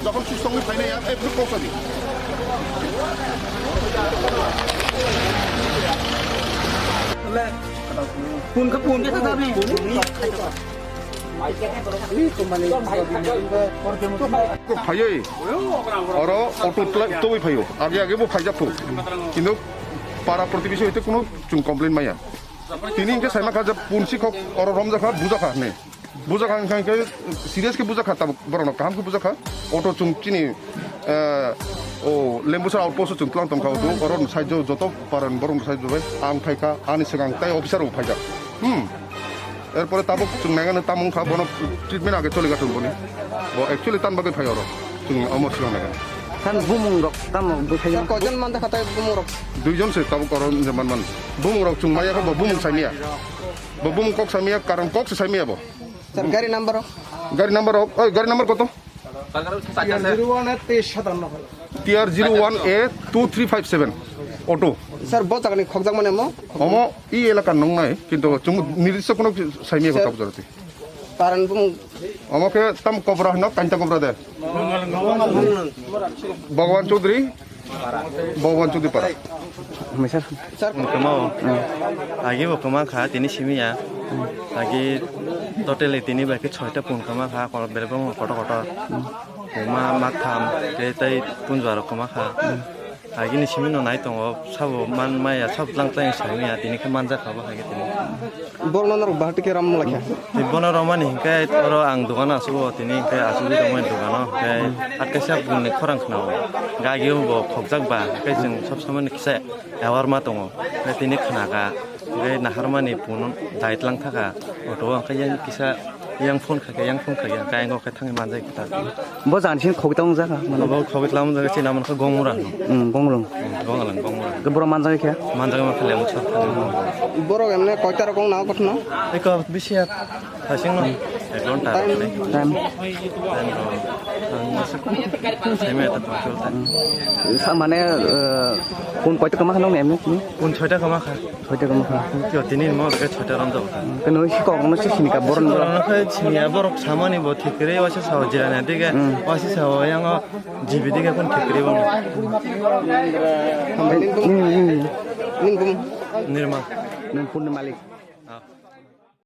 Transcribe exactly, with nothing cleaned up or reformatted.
যখন সুস্থ হয়ে ফাইনাল একটু পৌঁছা দিই। Pun ke pun ke tadi. Phaiwi, oro auto tla-, tobwi phaio. Age age bo phaijak phu. Kintu para protibesi hoite kuno chwng complain maya. Tini hwnkhe saima kha je pun sikhok oro romjakha, bujakha hinwi. Bujakha hwnkha hwnkhe serious khe bujakha tabuk borokno kaham khe bujakha. Auto chwng chini, eh, o Lembusar outpost o chwng tlang tongkha auto. Oro side o joto paran borok side o bai ang phaikha, ani swkang tai officer bo phaijak. Hmm. Erpore tabuk chwng naigano tamo wngkha, bono treatment age choligathung boni. Bo actually tan bagwi phai oro. Chwng omo swkang naigano. Kan bumung rok tamo bwsai. Sir, koijon manta khatai bumung rok? Duijon se tabuk oro je man man. Bumung rok chwng maya kha bo bumung saimaya. Bo bumung kok saimaya, karon kok se saimaya bo. Sir, gari number rok? Gari number rok, oi, gari number koto? Zero one A teis satanno. T R zero one A two three five seven auto. Sir, bo jagani khokjak mane mo? Omo i elaka nongnai, kintu chwng nirdisto kono saimaya kota bujoroti. Paran bumung. Omo khe tam kobra hino, kainta kobra de. Bhagwan Chaudhary, Bhagwan Chaudhary para. Sir. Sir. Wngkha mo. Hmm. Agi bo kwma kha, tini simi ya. Hmm. Agi totally tini bai khe soita pun kwma kha, kor-, belai bangma kotor kotor. Hmm. Kwma maktham, tei, tei punjua rok kwma kha. Hmm. Agini simi no nai tongo, sabo man maya, sabo tlang tlang simi ya, tini khe manjak kha bo hai khe tini. Borok no norok bahai khe ram lakha. Tei bono romani hinkhe oro ang dogano asugo, tini hinkhe asugwi tongmani dogano, hinkhe at kaisa bumni khorang khnao. Gagi bo khokjak ba, hinkhe chwng sob somoi ni kisa awar ma tongo. Hinkhe tini khna kha, hinkhe naharmani phone dai tlang thaka, auto o hinkhe yang kisa yang phone kha khe, yang phone kha khe, hinkhe ang o khe thangwi manjak khe ta. Bo jani sini khogwi tong jaga, mane. Bo khogwi tong jaga chini naman khe Gongmura. Hmm, Gongrung. Hmm, Gongrung, Gongmura. Ke borok manjak khe? Manjak ma khe Lemchor. Borok emne koita rok wng na gotno? Eko bisi ya. Thasing no. Ek ghonta. Time. Time. Time ro. Ang masa ko. Time eta control time. Hmm. Sa mane, eh, kun koita kama khano emne? Kun soita kama kha. Soita kama kha. Tini mo ke soita ram do. Keno si kok no si sini ka boron boron. Boron kha sini ya borok samani bo thik re wasa sao jirani dige. Hmm. Wasa sao yang G B D ka kun thik re bang. Nirma. Nirma. Nirma. Nirma.